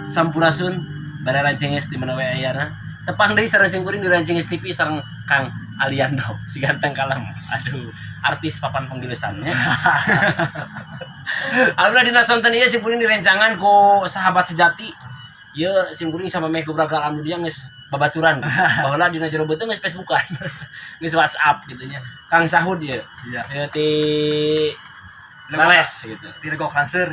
Sampurasun bare Rancenges di mana wae ayana. Tepang deui sareng simkuring di Rancenges TV sareng Kang Aliando si ganteng kalem. Aduh, artis papan penggilesannya. Alhamdulillah dina sonten ieu simkuring direncangan ku sahabat sejati. Ieu simkuring sama meh ku alhamdulillah geus babaturan. Baheula dina jero beuteung geus Facebookan. Geus WhatsApp gitu nya. Kang Sahud ieu. Iya. Ieu ti Leles gitu. Ti Legok Kanser.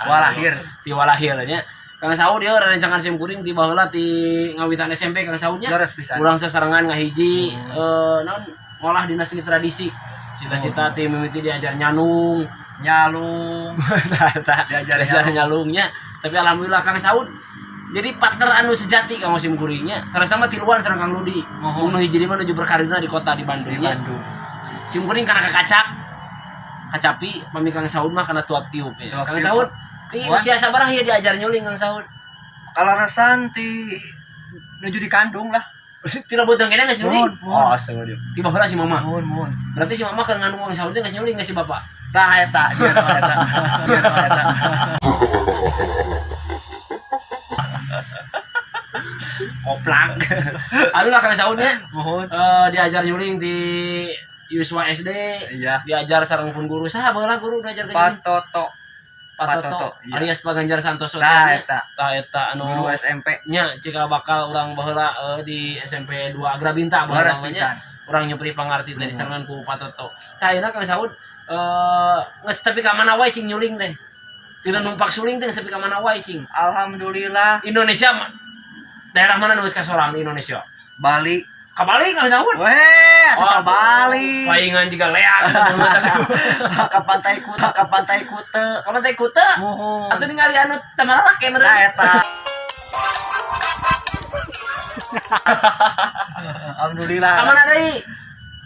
Walahir. Ti walahir nya. Kang Saud ieu rerencangan sim kuring ti baheula ti ngawitan SMP Kang Saud nya. Leres pisan. Urang sasarengan ngahiji naon ngolah dina seni tradisi. Cita-cita ti mimiti diajar nyanung, Nyalung. tah eta Diajar diajar nyalungnya. Tapi alhamdulillah Kang Saud jadi partner anu sejati kang sim kuringnya. Sareng mah tiluan sareng Kang Ludi. Mohon. Nu hiji mah nuju berkarirna di kota di Bandung Di nya. Bandung. Sim kuring kana kakacak. Kacapi pami Kang Saud mah kana tuap tiup ya. Tuap Kang tiup. Saud di Wah. usia sabaraha ieu diajar nyuling Kang Saud? Kaleresan ti nuju dikandung lah. Tidak beuteung keneh geus nyuling. Mohon, mohon. Oh, astagfirullah. Tiba heula si mama. Mohon, mohon. Berarti si mama keur ngandung Kang Saud teh geus nyuling geus si bapak. Tah eta, dia tah eta. Dia tah eta. Koplak. Alhamdulillah Kang Saud nya Mohon. Diajar nyuling di Yuswa SD. Iya. Diajar sareng pun guru. Saha baheula guru diajar ke Pak Toto. Pak Pak Toto, Toto, iya. alias Pak Ganjar Santoso. Tah eta. Tah eta anu Guru SMP. Nya jika bakal urang baheula di SMP 2 Agrabinta baheula Leres mah nya. pisan. Urang nyupri pangarti teh disarengan ku Pak Toto. Tah ayeuna Kang Saud geus tepi ka mana wae cing nyuling teh. Tina numpak suling teh geus tepi ka mana wae cing. Alhamdulillah Indonesia daerah mana nu geus kasorang di Indonesia? Bali. Ka Bali Kang Saud. Weh, atuh ka Bali. Paingan juga leak. Ka Pantai Kuta, ka Pantai Kuta. Ka Pantai Kuta. Mohon. Atuh ningali anu tamalak ya meureun. Tah eta. Alhamdulillah. Ka mana deui?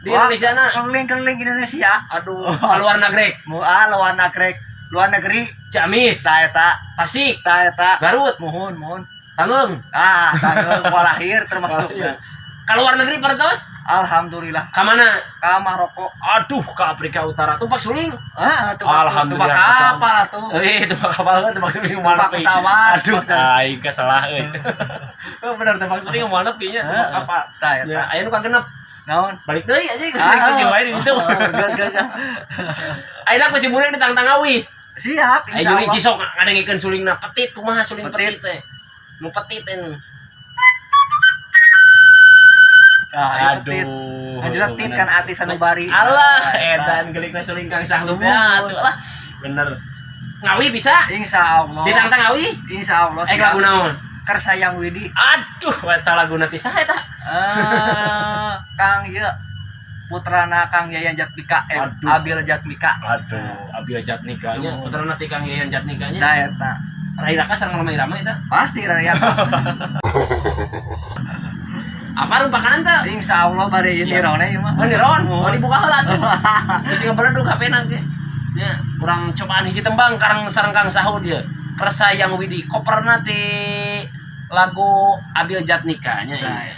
Di Wah, Indonesia na. Keliling-keliling Indonesia. Aduh, ka luar negeri. Mu ah luar negeri, luar negeri. Ciamis, Tah eta, Tasik, tah eta. Garut, Mohon, mohon. Tangeung. Ah, Tangeung walahir termasuk. Ka luar negeri parantos? Alhamdulillah. Ka mana? Ka Maroko. Aduh, ke Afrika Utara. Tumpak suling. Ah, tumpak Alhamdulillah. tumpak kapal atuh. Eh, tumpak kapal kan tumpak suling moal Tumpak nepi. pesawat. Aduh, aing kasalah euy. Oh, bener tumpak suling moal nepi nya, tumpak kapal. Tah eta. Ya, aya nu kagenep. Naon? Balik deui aja ke kucing wae di ditu. Geus, geus, geus. Ayeuna ku si Burik ditangtang awi. Siap, Ayo juri insyaallah. cisok ngadengikeun sulingna petit kumaha suling Petit. petit teh. Nu petit teh. Tah, ieu petit. Aduh. Ngajeletit kan ati sanubari. Alah, Nah, eta. edan gelikna suling Kang Sahlud ya atuh lah. Bener. Ngawi bisa? Insyaallah. Ditangtang awi? Insyaallah. Eh lagu naon? Kersayang Widi. Aduh, eta laguna ti saha eta? Eh, Kang ieu putrana Kang Yayan Jatmika, Aduh. Abil Jatmika. Aduh, Abil Jatnika nya, Aduh. putrana ti Kang Yayan Jatnika nya. Nah, eta. Rai Raka sareng Rama Irama eta. Pasti Raya. Apa rupakanan teh? Insyaallah bade ieu Siap. nirone ieu mah. Oh, niron, oh dibuka heula atuh. Bisi ngaberedug HP-na ge. Nya, urang cobaan hiji tembang karang sareng Kang Sahud ye. Kersayang Widi koperna ti lagu Abil Jatnika nya. Nah, Ieu.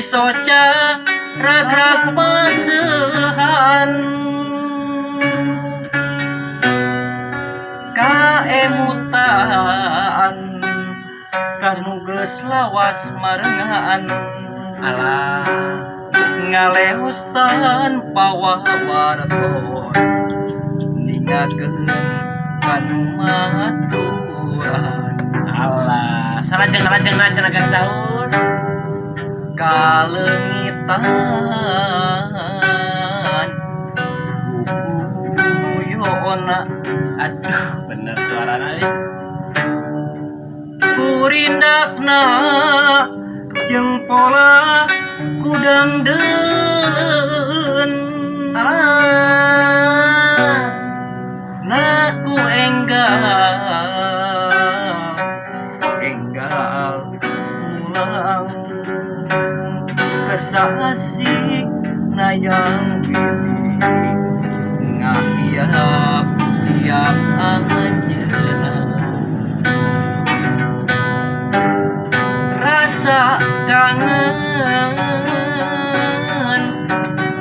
Soca ragrag paseuhan kaemutan kanu geus lawas marengan. Alah. Ngaleos tanpa wawartos ningakeun kanu maturan. Alah, salajeng-lajengna cenah, Kang Sahud. Kaleungitan bubuyona. Aduh, bener suarana euy. Kurindakna jeung pola kudang deuleun. Alah. Naku enggal enggal pulang kersa asik nayang widi ngahiap tiap anjeunna rasa kangen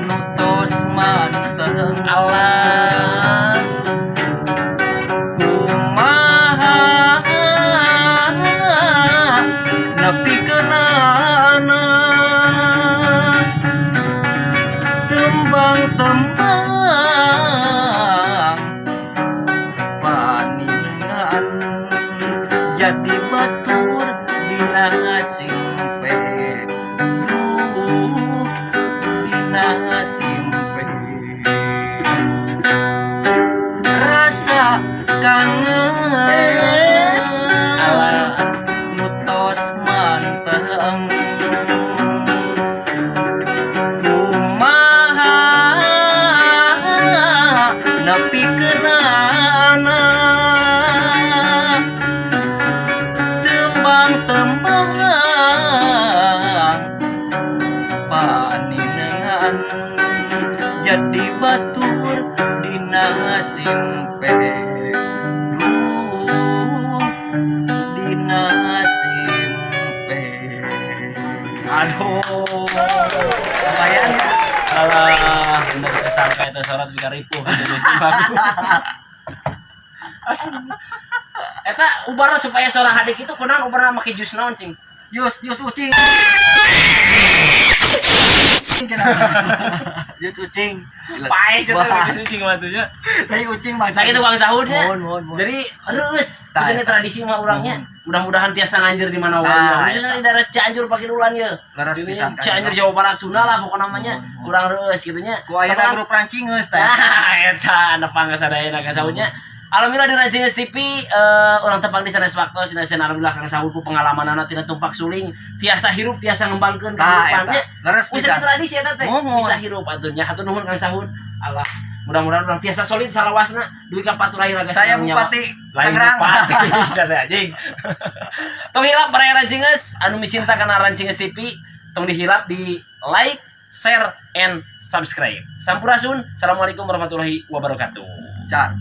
nu tos manteng. Alah. Kumaha nepi kenana tembang-tembang paninengan jadi batur dina simpe, duh dina simpe rasa kangen Alah. Nu tos manteng. Kumaha nepi kenana tembang-tembang paninengan jadi batur dina simpe, duh dina simpe. Aduh. Lumayan ya. Alah, bener kesangka eta suara bika ripuh gitu geus bagus. Eta ubara supaya seorang hadik itu kunaon ubarna, make jus naon cing? Jus jus ucing. Kenapa? Jus ucing. Paes eta. Wah. Jus ucing batunya. Tai ucing mah. Sakitu, Kang Sahudnya. Mohon, mohon, mohon. Jadi reus, Tah, khususnya eta. Tradisi mah urangnya. Mudah-mudahan tiasa nganjir di mana wae. Nah, Khususnya di daerah Cianjur Pakidulan ya. Leres Di pisan, Kang. Cianjur, Jawa Barat, Sunda lah pokoknya namanya. Mohon, mohon. Urang reus gitu nya. Ku ayeuna grup rancingeus tah. Nah, eta nepang sadayana Kang Sahudnya. Alhamdulillah di Rancingeus TV urang tepang di sanes waktu sinasen. Alhamdulillah Kang Sahud ku pengalamanana tina tumpak suling tiasa hirup, tiasa ngembangkeun Tah, kehidupannya. eta. Leres Bisa pisan. Tradisi eta teh Mohon. bisa hirup atuh nya. Hatur nuhun, Kang Sahud. Allah, mudah-mudahan urang tiasa solid salawasna dugi ka paturahi raga Saya sinang nyawa. Bupati Lain Tangerang. bupati sia teh, anjing. Tong hilap baraya Rancingeus anu micinta kana Rancingeus TV, tong dihilap di like, share, and subscribe. Sampurasun. Assalamualaikum warahmatullahi wabarakatuh. Car.